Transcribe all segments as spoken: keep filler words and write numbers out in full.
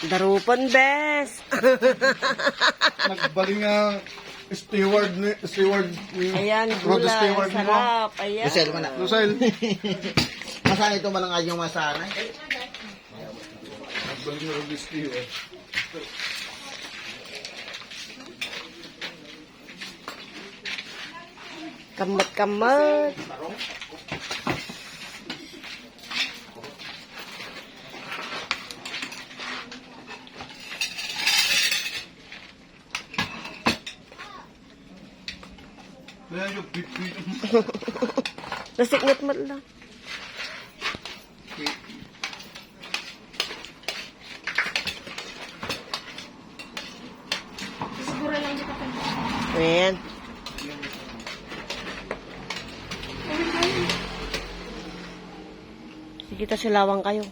Darupan, bes. Nagbaling nga steward ni, steward ni Ayan, Rod gulay, Steward ni mo. Sarap. Ayan. Lucille, mana. Lucille. Masana ito, manang ayong masana. Nagbaling nga Rod Steward. Kamot-kamot. Kaya yung bit-bit. Nasiknat man lang. Siguro lang kita kanya. Ayan. Sige, ta silawang kayo.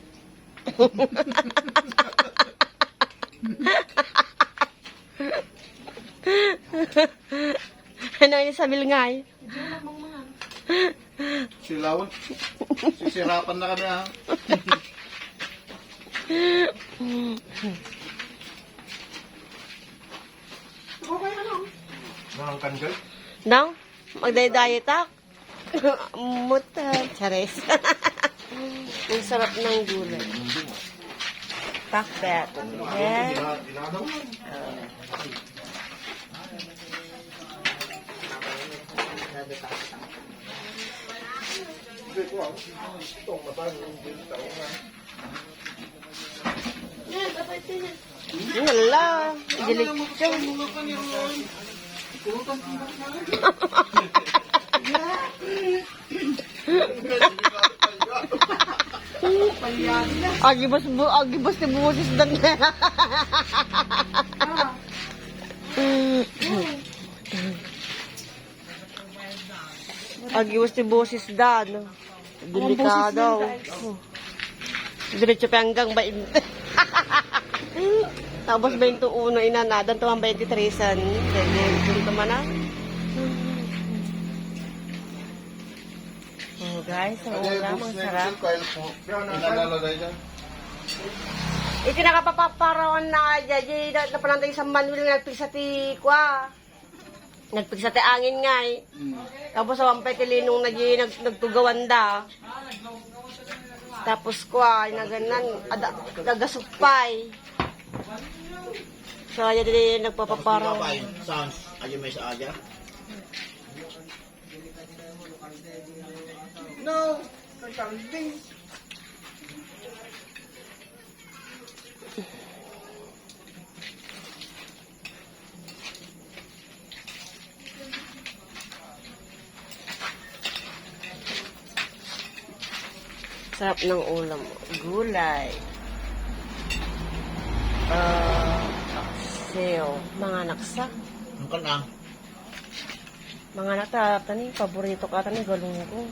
Ano ini sabil nga eh? Silawan. Sisirapan na kami, ha? Nangangkan, girl? Nang, magdaydayetak. Muta, chares. Ang sarap ng gulay. Pakbet. Ayan. Wala. Dilig. Agibas bu-, agibas ti boses dan. Agibas ti boses dan. Delikado. Diretso pa hanggang bainte. Tapos bainte uno, inanadan to ang bainte tresan. Ganyan, ganito man, ah. Oh, guys, ang ulam, ang sarap. Iti nakapapaparawan na, di, di, na, napanantay sa Manuel nga nagpigsa ti, kwa. Nagpigsa ti angin nga, eh. Mm. Tapos, awan pay ti linong na di nag-, nagtugawanda. Tapos, kwa, naganan, ada, nagasupay. So, ayan din nagpapaparaw. Tapos, di ba, sounds, ayan may sa aja. No, kay Calvin. Sarap ng ulam. Gulay. Ah, seo. Mga naksa. Ang kan-, ah. Mga nata, tani, paborito ka, tani, galunggong.